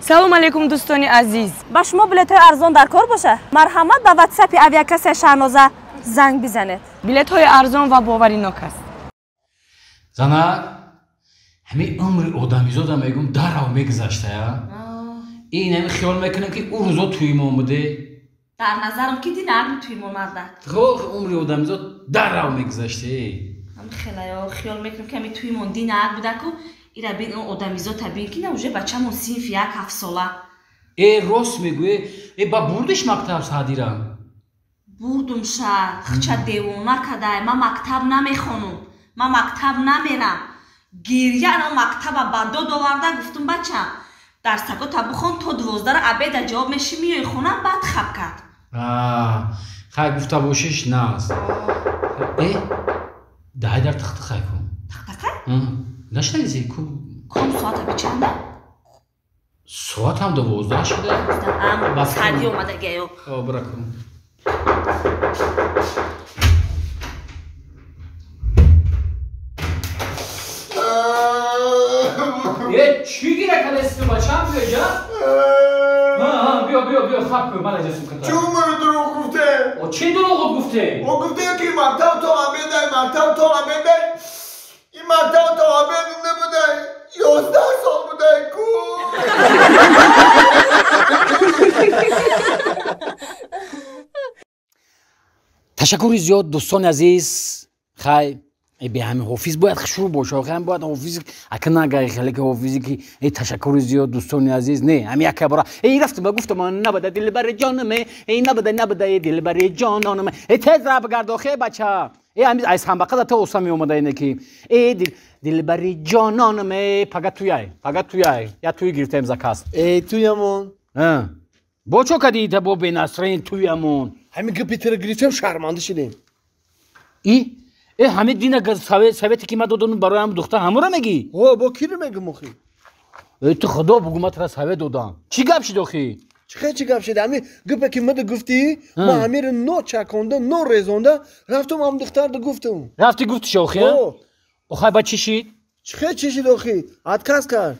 Салом алейкум, дӯстони азиз. Ба шумо билетҳои арзон дар кор боша? Марҳамат, ба ватсапи авиакассаи Шаҳноза занг бизанед. Билетҳои арзон ва боваринок аст. Занак, ҳамин умри одамизода мегум дарав мегузаштая. Ин ҳами хиёл мекунам, ки ӯ рӯзо туймон буде. Дар назарам ки динарми туймон марда. Хох, умри одамизод дарав мегузаште. Ҳам хелаё хиёл мекунам, ки ҳами туймон динар будаку. Ира бин, он одамизота бин, ки на уже бачамон синфи як, ҳафтсола. Э, рост мегӯе. Э, ба бурдиш мактаб Саъдира? Бурдумша, хча девона кадай. Ман мактаб намехонум, ман мактаб намерам. Гирья на мактаба ба дод оварда. Гуфтум: бачам, дарсакота бихон, то 12-ра обеда ҷавоб меши, миёи хона. Баъд хаб кард. Хай, гуфта бошиш нааст. Э, даҳай дар тахтахай кун. Тахтахай? Нашнавизи ку? Ком, соата бичанда? Соатам 12 шуда. Саъди омадагиё. Бира кун. Е, чӣ гира кадасту, бачам? Биё ҷа, биё, биё, биё, хаб кун, ман аҷа сумката. Чун маро дурӯғ гуфте? О, чӣ дурӯғ гуфте? О, гуфте, ки мактаб то обедай, мактаб то обедай. Ин мактаб то обед набудай, 11 сол будай ку. Ташаккури зиёд, дӯстони азиз. Хай, бе ҳами ҳофиз бояд шурӯъ боша. Охи, бояд ҳофиз ака нагай хеле ки ҳофизе ки э, ташаккури зиёд, дӯстони азиз. Не, ҳами яка бора э рафтам ба гуфтам: набада, дилбари ҷонаме, э, набада, набада, э, дилбари ҷононаме. Э, тез ра бигард, охе, бача. Э, ҳами ай самбақада то оса меомада ине ки э, дилбари ҷононаме. Пага туяй, пага туяй, я туй гирифтем заказ. Э, туямон. Бо чо кади та бо бенасрин туямон? Ҳамин гапи тира гирифтем, шарманда шидем. И э, ҳамин дина совете ки ман додам барои ҳам духтар, ҳамура мегӣ? О, бо киро мегум охи? Э, ту худо бугу, ман тара совет додам. Чӣ гап шид охи? Чӣ чӣ гап шид? Ҳамин гапе ки мада гуфтӣ, ман ҳамиро но чаконда, но резонда рафтам, ҳам духтарда гуфтам. Рафтӣ, гуфтиш охи? Охай, ба чӣ шид? Чӣ чӣ шид охи? Отказ кард.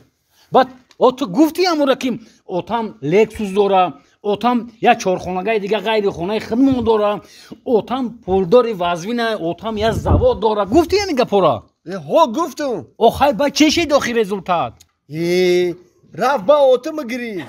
Баъд о, ту гуфтӣ ҳамура, ки отам Лексус дора, отам як чорхонагаи дига ғайри хонаи хидмон дора, отам пулдори вазвина, отам як завод дора. Гуфтӣ ҳамин гапора? Ҳо, гуфтам. Охай, ба чӣ шид охи результат? Э, рафт ба отама гирифт.